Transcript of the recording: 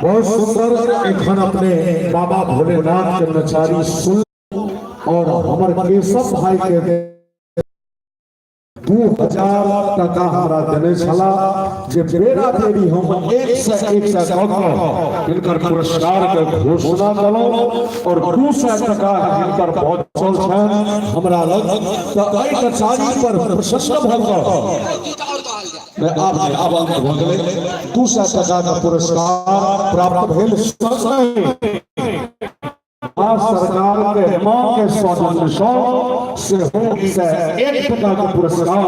बहुत सुंदर एखन अपने बाबा भोलेनाथ के नचारी सुन और हमर केशव भाई के 2000 टका हमरा देने छला जे बेरा बेरी हम एक से एक सए कऽ कऽ हिनकर पुरस्कार के घोषणा कलहुँ और 200 टका हिनकर पहुँचल छनि हमरा लग। तऽ एहि नचारी पर प्रसन्न भऽ कऽ आब नहि, आब अंत भऽ गेलै। 200 टका के पुरस्कार प्राप्त भेल। सरकार के मां के सौजन्य सँ सेहो 101 टका के पुरस्कार।